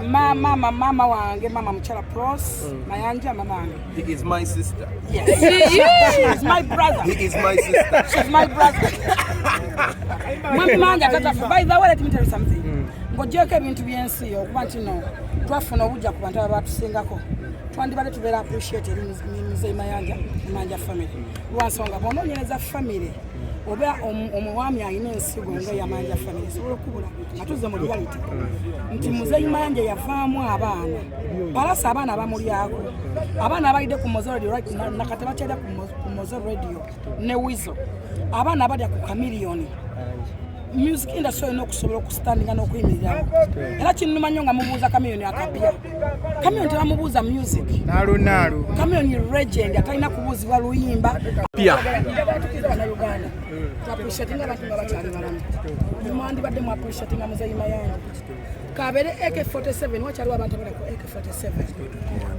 Mama, mama wange, mama mukyala Pros Mayanja, mama wange. He is my sister. Yes. She is my brother. He is my sister. She's my brother. Mwami Mayanja tata. By the way, let me tell you something. Ng'ogyeko ebintu by'ensi, okuba nti no twafuna obujja ku bantu abatusingako, twandibadde tubeera appreciate eri Muzeeyi Mayanja ne Mayanja family, lwansonga bw'onoonyereza family oba omwami alina ensigo nga eya Mayanja family esobola okubula nga tuzze mu reality nti Muzeeyi Mayanja yavaamu abaana Pallaso, abaana bamulyako, abaana abalidde ku Mowzey Radio right now, nakati bakyalya ku Mowzey Radio ne Weasel, abaana abalya ku Chameleone. Music industry olina okusobola okustandinga n'okuyimirirawo, era kinnuma nnyo nga mubuuza Chameleone akapya. Chameleone tebamubuuza music. Naalu naalu. Chameleone legend atalina kubuuzibwa luyimba. Pya. Njagala tukize Bannayuganda tuappreciatinga abantu nga bakyali balamu. Mwandibadde mu appreciatinga Muzeyi Mayanja, kabeere AK47, wakyaliwo abantu abali ku AK47.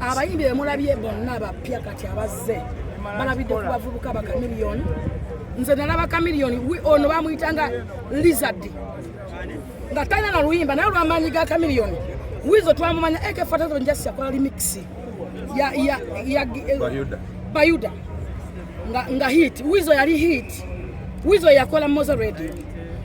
Abayimbi bemulabye bonna abapya kati abazze balabidde ku bavubuka ba Chameleone. Nze nalaba Chameleone ono bamuyitanga Lizard nga talina na luyimba, naye olw'amaanyi ga Chameleone. Weasel twamumanya AK47, just yakola remix ya Bayuda. Bayuda nga hit. Weasel yali hit. Weasel yakola Mowzey Radio.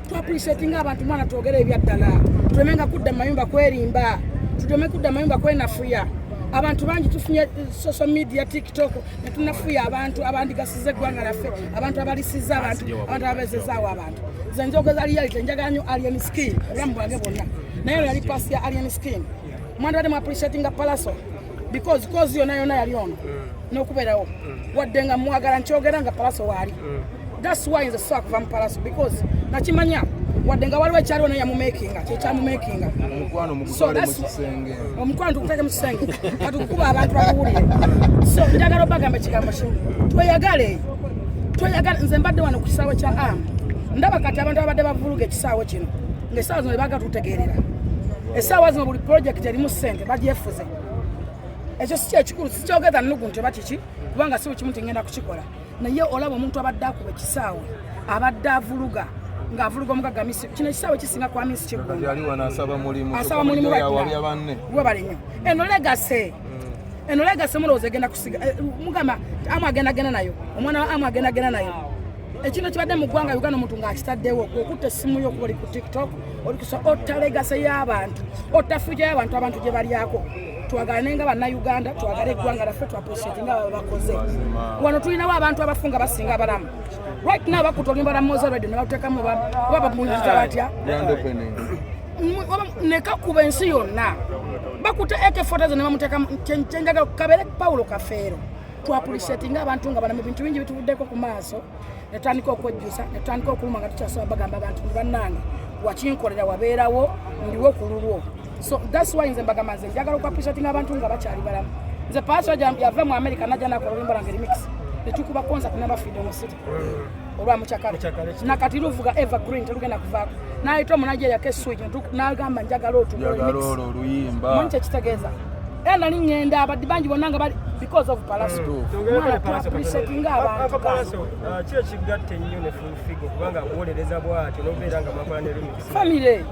Tuappreciatinga abantu, mwana, twogere ebyaddala, tulemenga kudda mu mayumba kwerimba, tuleme kudda mu mayumba kwenafuya. Abantu bangi tufunye social media, TikTok, netunafuya abantu abandigasiza eggwanga lyaffe, abantu abalisiza abantu, abantu ababezezaawo abantu. Nze njogeza reality. Njagala nnyo Alien Skin obulamu bwange bwonna, naye ono yali pasi ya Alien Skin. Mwandibadde mu appreciatinga Pallaso because cause yonna yonna yali ono n'okubeerawo, wadde nga mwagala nkyogera nga Pallaso waali. That's why nze sobola kuva mu Pallaso, because nakimanya wadde nga waliwo ekyaliwo, naye yamumakinga kyekyamumakinga. Omukwano mugutwale mu kisenge. Omukwano tuguteeke mu kisenge, katukuba abantu bakuwulire. So njagala obagamba ekigambo kimu: tweyagale, tweyagale. Nze mbadde wano ku kisaawe kya am, ndaba kati abantu abadde bavuluga ekisaawe kino ngaessaawa zino bebaga tutegeerera. Essaawa zino buli project erimu ssente bagyefuze. Ekyo si kyekikulu, sikyogeza nnugu nti oba kiki, kubanga si buli kimu nti ngenda kukikola, naye olaba omuntu abadde akuba ekisaawe, abadde avuluga ng'avuluga omugagga Misi. Kino ekisaawe kisinga kwa Misi Kati Kiggundu. Ali wano asaba mulimu. Asaba mulimu right now. Yawabya banne. Webale nnyo. Eno legacy, eno legacy mulowooza egenda kusiga mugamba amu agenda genda nayo, omwana wa amu agenda genda nayo. Ekintu kibadde mu ggwanga Uganda, omuntu ng'akitaddewo okutta essimu yo, okuba oli ku TikTok, oli kusa, otta legacy y'abantu, otta future y'abantu, abantu gye balyako. Twagale nga Bannayuganda, twagale eggwanga lyaffe, tuappreciate nga baba bakoze. Wano tulinawo abantu abafu nga basinga abalamu right now. Bakuta oluyimba lwa Mowzey Radio ne baluteekamu, oba bamuyita batya? Grand opening. Nekakuba ensi yonna. Bakuta AK47 ne bamuteekamu. Kyenjagala kabere Paulo Kafeero, tuappreciatinga abantu nga balamu. Ebintu bingi bituvuddeko ku maaso, netutandika okwejjusa, netutandika okuluma nga tukyasobola bagamba abantu nti bannange, wakinkolera, wabeerawo, ndiwo ku lulwo. So that's why nze mbagamba, nze njagala okuappreciatinga abantu nga bakyali balamu. Nze Pallaso yava mu America najja nakola oluyimba lwange remix, netukuba concert naba Freedom City olwa Mukyakale, nakati luvuga evergreen, telugenda kuvaako. Nayita Omunigeria Keswich, nagamba njagala Njagala otukola. olwo oluyimba. Manyi kyekitegeeza, era nali ŋŋenda abaddi bangi bonna nga bali because of Pallaso. Mwana, tuappreciatinga abantu. Pallaso, ki ekigatta ennyo ne Full Figure, kubanga akuwolereza bw'atyo n'obeera nga mwakola ne remix? Family.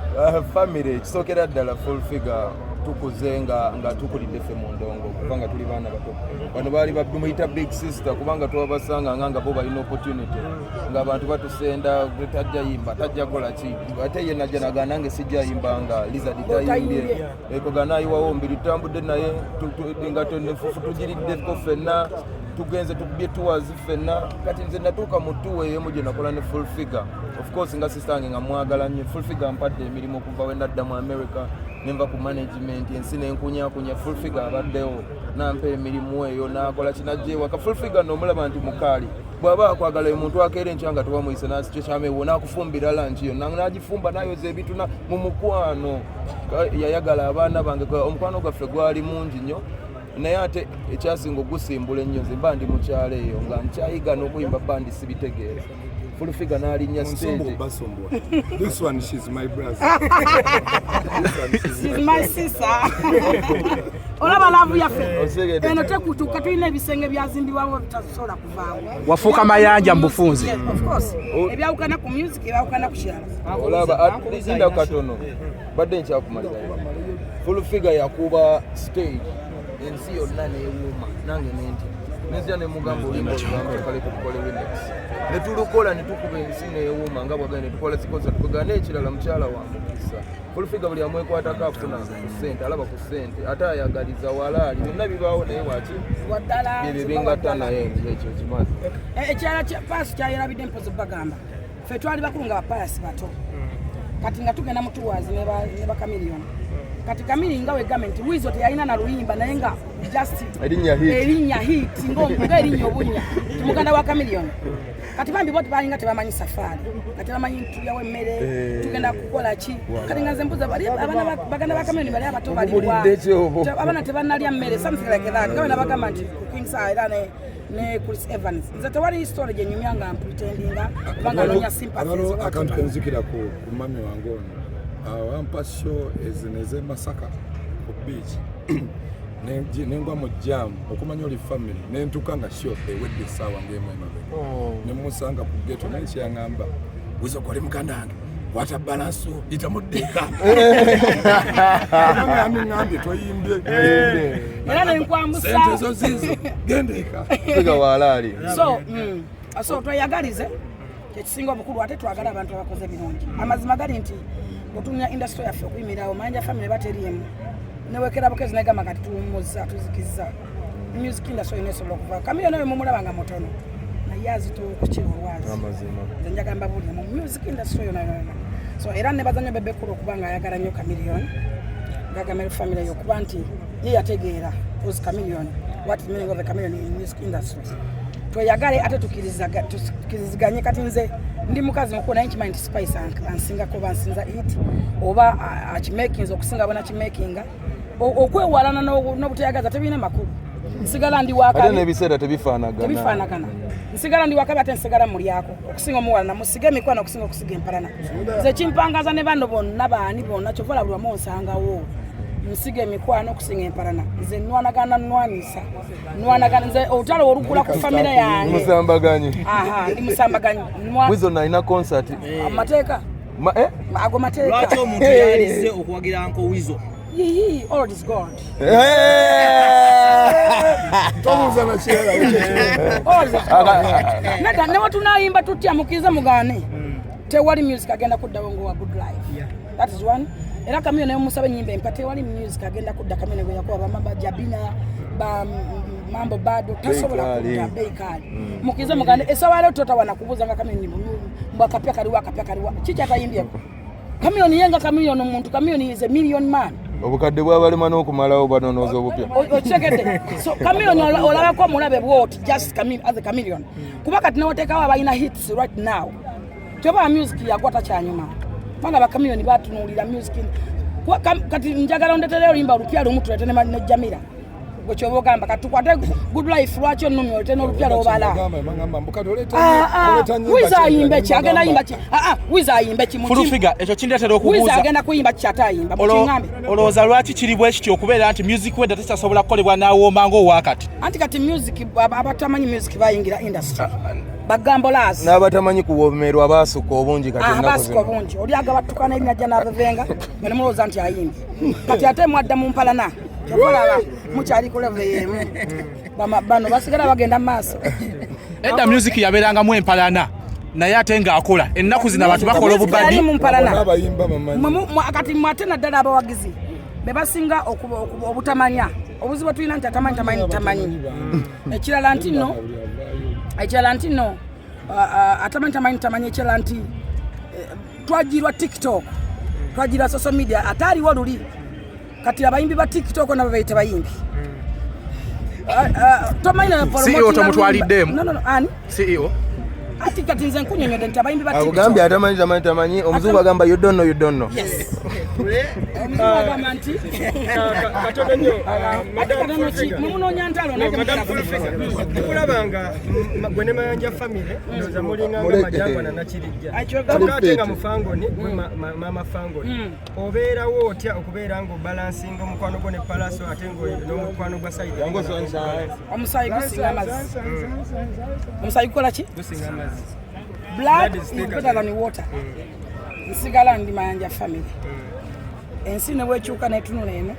Family kisookera ddala. Full Figure tukuze nga tukulidde ffe mu ndongo kuba nga tuli baana bato. Bano baali bamuyita big sister, kubanga twabasanga nga bo balina opportunity, ng'abantu batusenda, tajja yimba, tajja kola ki, ate ye najja nagaa nange sijja yimba nga Lizard tayimbye. Ekoga nayiwawo mbiri, tutambudde naye nga nefufu tugiriddeko ffenna, tugenze tukubye tours ffenna. Kati nze natuuka mu tour ey'emu gye nakola ne Full Figure, of course nga sister wange nga mwagala nnyo. Full Figure mpadde emirimu okuva we nadda mu America nenva ku management ensi nenkunyakunya. Full Figure abaddewo nampa emirimu eyo, nakola kinajja ewaka. Full Figure nomulaba nti mukaali, bw'aba akwagala omuntu akeera enkya nga tewamuyise nakyekyamewwo nakufumbira lunch yonna, nagifumba, nayoza ebintu mu mukwano. Yayagala abaana bange. Omukwano gwaffe gwali mungi nnyo, naye ate ekyasinga ogusimbula ennyo, nze mba ndi mukyalo eyo nga nkyayiga n'okuyimba bandi sibitegeera. Full Figure n'alinnya Nsumba stage. Obasumbwa. This one, she's my brother. This one, she's She's my sister. Olaba love yaffe. Osegedde. Eno tekutuuka, tulina ebisenge byazimbibwawo bitasobola kuvaawo. Wafuuka Mayanja mu bufunze. Yes, of course. Ebyawukana ku music, ebyawukana ku kirala. Olaba, linda katono, badde nkyakumalirayo. Full Figure yakuba stage ensi yonna newuuma, nange nenti nenzija nemugamba oluyimba olugamba kale tukole remix, ne tulukola ne tukuba ensi newuuma nga bwagala ne tukola zikoza tukoga. N'ekirala, mukyala wa mukisa. Full Figure buli amwekwatako afuna ku ssente, alaba ku ssente, ate ayagaliza walaali byonna bibaawo, naye waki Waddala. Byebyo bingatta, naye ekyo kimazi. Ekirala Pallaso kyayerabidde mpozi bagamba, ffe twali bakulu nga bapayasi bato. Kati nga tugenda mu tours ne bakamiliyoni. Kati Kamili nga wegambe nti Wizo teyalina na luyimba, naye nga just Erinnya hit. Erinnya hit nga erinnya obunnya ti muganda wa Kamiliyoni. Kati bambi bo balinga tebamanyi safaari, nga tebamanyi tulyawo emmere, tugenda kukola ki. Kati nga nze mbuza bali abaana baganda ba Kamiliyoni bali abato baliwa? Obubulidde ki obwo? Abaana tebannalya mmere, something like that, nga bena bagamba nti King Saha era ne Chris Evans. Nze tewali story gye nyumya nga mpretendinga oba nga noonya sympathies. Waliwo Oba akantu kenzikira ku mami wange ono. Wampa show ezino ez'e Masaka ku beach, nengwa mu jam okumanya oli family, nentuka nga show ewedde essaawa ng'emu emabega, nemusanga ku ghetto, naye kyeyaŋŋamba, "Wizo koli muganda wange, kwata balanso itamuddeeka," ŋŋambye toyimbye. Era nenkwambusa. Sente zo zizo, genda eka. Figure walaali. So tweyagalize, kyekisinga obukulu, ate twagala abantu abakoze birungi. Amazima gali nti bwetunula industry yaffe okuyimirirawo, Mayanja family bateriemu newekera bukezi negamba kati tuwummuza tuzikiza music industry yina esobola okuva. Kamiliyoni oyo mumulaba nga mutono, naye azitowa okukira olwazi. Amazima. Nze njagala mbabuulire, mu music industry yona yona. So era nebaza nnyo Bebe Cool okuba nga ayagala nnyo Chameleone, Gagamel family, okuba nti ye yategeera who's Chameleone, what is meaning of a chameleon in music industry. Tweyagale ate tukkiriziganye. Kati nze ndi mukazi mukulu, naye nkimanyi nti Spice ansingako oba nsinza it oba akimakinza okusinga bwe nakimakinga. Okwewalana n'obuteyagaza tebirina makulu. Nsigala ndi ate wakabi. N'ebiseera tebifaanagana. Tebifaanagana. Nsigala ndi wakabi, ate nsigala mulyako okusinga omuwalana. Musige emikwano okusinga okusiga empalana. Nze kimpangaza ne bano bonna baani bonna, kyova olaba buli wamu onsangawo nsiga emikwano okusinga empalana. Nze nwanagana, nwanisa, nwanagana. Nze olutalo olugula ku famire yange. Musambaganyi. Aha, ndi musambaganyi. Wizo nalina concert. Amateeka. Eh? Ago mateeka. Lwaki omuntu yalize okuwagira Uncle Wizo? Yiyi, all is God. Tobuuza na kirala. All is God. Nedda, ne wetunayimba tutya, mukirize mugaane, tewali music agenda kuddawo ngaowa Good Life. That is one. Era Kamiliyoni naye mumusaba enyimba empa, tewali music agenda kudda Kamiliyoni gwe yakuba bamama Jabina ba mambo bado tasobola Bei kudda kali. bei kali. Mukirize mugaane, esawa leero totawana kubuuza nga Kamiliyoni mbw akapya kaliwa, akapya kaliwa, kiki atayimbyeko Kamiliyoni? Ye nga Kamiliyoni omuntu, Kamiliyoni is a million man. Obukadde bwabalema n'okumalawo, banonooza obupya. Okitegedde? So Chameleone olabako omulabe bwoti, just as a chameleon, kuba kati newateekawo abalina hits right now, kyoba music yagwa takyanyuma, kubanga bachameleone batunuulira music. Kuba kati njagala ondetereyo oluyimba olupya lumu tulete ne Jamira. Gwe kyoba ogamba kati tukwate Good Life, lwaki onnumya olete n'olupya lwobala? Wiza ayimbe ki? Agenda ayimba ki? Wiza ayimbe ki? Full Figure, ekyo kindeetera Wiza okubuuza. agenda kuyimba ki ate ayimba? Mukiŋŋambe. Olowooza lwaki kiri bwe kityo okubeera nti music wedda tekyasobola kukolebwa n'awooma ng'owakati? Anti kati music abatamanyi music bayingira industry, bagambolas. N'abatamanyi kuwomerwa baasuka obungi kati ennaku Abasika zino. obungi. Oli agabattuka n'erinajja n'avevenga nga nemulowooza nti ayimbye. Kati ate mwadda mu mpalana, kyobalaba mukyali ku level y'emu. Bano basigala bagenda mu maaso. Edda music yabeerangamu empalana, naye ate ng'akola. Ennaku zino abantu bakola Yali obubadi. mu mpalana. Abayimba bamanyi. Kati mwe ate naddala abawagizi be basinga obutamanya. Obuzibu tulina nti atamanyi tamanyi tamanyi. Ekirala nti nno, ekirala nti nno atamanyi tamanyi tamanyi. Ekirala nti twagirwa TikTok, twagirwa social media ate aliwo luli. Kati abayimbi ba TikTok nabo bayita bayimbi. Tomanyi na CEO tomutwaliddeemu? No, ani? CEO. Ati kati nze nkunyonyodde nti abayimbi ba Akugambye TikTok. atamanyi tamanyi tamanyi. Omuzungu agamba, "You don't know, you don't know." Yes, omuzungu agamba nti Katono nnyo, ati Madam katono ki? Full Figure. Mwemunoonya ntalo naye. Madam Full temukira. Figure, tukulaba nga gwe ne Mayanja family ndowooza mulinganga Muleke. Majangwa na Nakirijja. Ekyo Kyokka ate nga Fete. mu Fangoni gwe maama Fangoni, obeerawo otya okubeera ng'obalansinga omukwano gwo ne Pallaso ate n'omukwano gwa side? Omusaayi gusinga amazzi. Omusaayi gukola ki? Gusinga amazzi. Blood Blood is is thicker better than water. Nsigala ndi Mayanja family. Ensi ne bwekyuka netunula eno,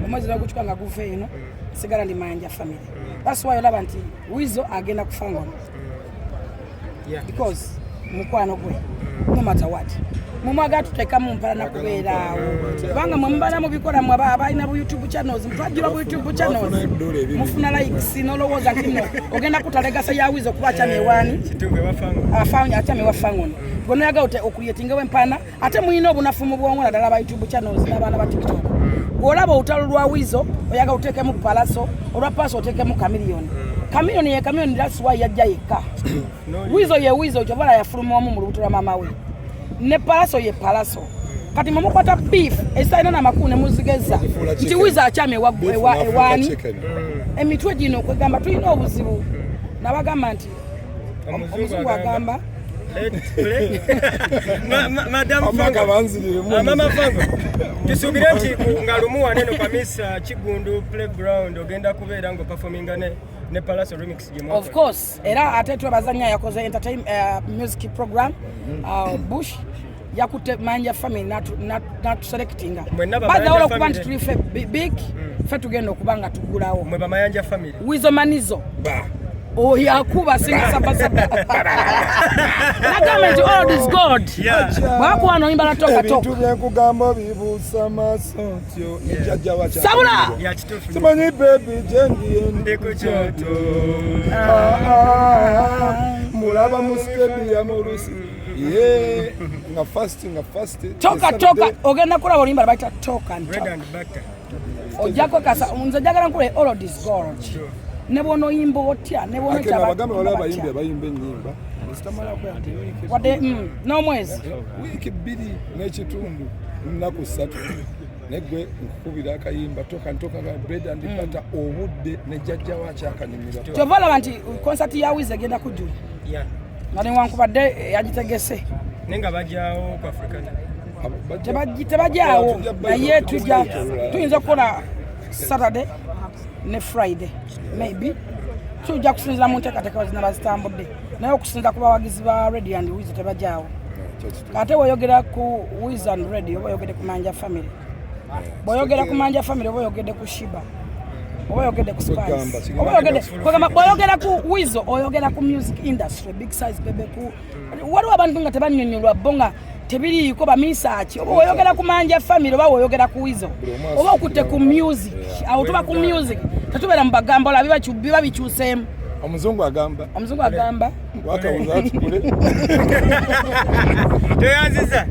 omwezi negukyuka nga guva eno, sigala ndi Mayanja family. That's why olaba nti Wizo agenda ku Fangone because mukwano gwe, no matter what. Mumwagala tuteekamu mpalana kubeeraawo, kubanga mwe mubala mubikola mwe abalina bu YouTube channels, mutwajjula bu YouTube channels, mufuna likes, nolowooza nti nno ogenda kuta legacy ya Wizo kuba akyama ewaani. Kituufu, ewa Fangone. Akyama ewa Fangone, gwenoyagala okucreatingawo empana, ate mulina obunafu mu bwongo, naddala aba YouTube channels n'abaana ba TikTok. Bw'olaba olutalo lwa Wizo, oyagala oteekemu Palaso, olwa Paso oteekemu Chameleone. Chameleone ye Chameleone, that's why yajja yekka. Wizo ye Wizo, kyovala yafuluma omu mu lubuto lwa maama we, ne Palaso ye Palaso. Kati mwemukwata beef ezitalina namakulu ne muzigeza nti Wizo akyama ewaani. Emitwe gino, kwegamba tulina obuzibu. Nabagamba nti omuzungu agamba Madamu Amaka banziriremu. Mama Fango, tusuubire nti nga lumu waneno Pamisa Kigundu Playground ogenda kubeera ng'operforminga ne Palaso remix gye mwakola. Of course, era ate twebaza nnyo yakoze entertain music program, Bush yakutte Manja family natuselectinga. Mwenna ba Bazawola Mayanja okuba nti family. tuli fe big, ffe tugenda okuba nga tuggulawo. Mwe Bamayanja family. Wizo Manizo oyo akuba singa sabasaba, nagamba nti old is gold. Bwakuwa noyimba la toka Ebintu toka. byenkugamba bibuusa maaso ntyo nejjajja. Sabula! Ya, kituufu. Simanyi baby gyendiye. Ndi ku kyoto. Mulaba mu stadium olusi ye nga fast nga fast. Toka toka, ogenda kulaba oluyimba lwebayita toka and Bread talk. and butter. Ojjako kasa nze njagala nkule old is gold, ne bw'onoyimba otya, ne Akena abagambe waliwo abayimbi bw'onokyaba abayimba ennyimba ezitamalako ate wiiki. Wadde n'omwezi. Wiiki 2 n'ekitundu, nnaku 3, negwe nkukubira akayimba toka ntoka nga bread and butter, obudde ne jjajja wakyakanyumira. Kyova olaba nti konsati ya Wizo egenda kujjula nga newankubadde yagitegese. Naye nga bajjawo ku Africana. Tebajaawo, naye tujja tuyinza okukola Saturday ne Friday maybe, tujja kusinzira mu nteekateeka zinaba zitambudde, naye okusinza ku bawagizi ba Radio and Wizo tebajaawo. Ate bw'oyogera ku Wizo and Radio, oba oyogedde ku Manja family. Bw'oyogera ku Manja family, oba oyogedde ku Sheebah, oba oyogedde ku Kwegamba, Spice, oba oyogedde kwegamba, bw'oyogera ku Wizo, oyogera ku music industry, big size bebe ku waliwo abantu nga tebanyonyolwa bo nga tebiriiko bamisaaki. Oba oyogera ku Manja family, oba oyogera ku Wizo, oba okutte ku music, awo tuba ku music, tetubeera mu bagambo la biba bikyuseemu. Omuzungu agamba Omuzungu agamba wakawuza atukule. Toyanziza.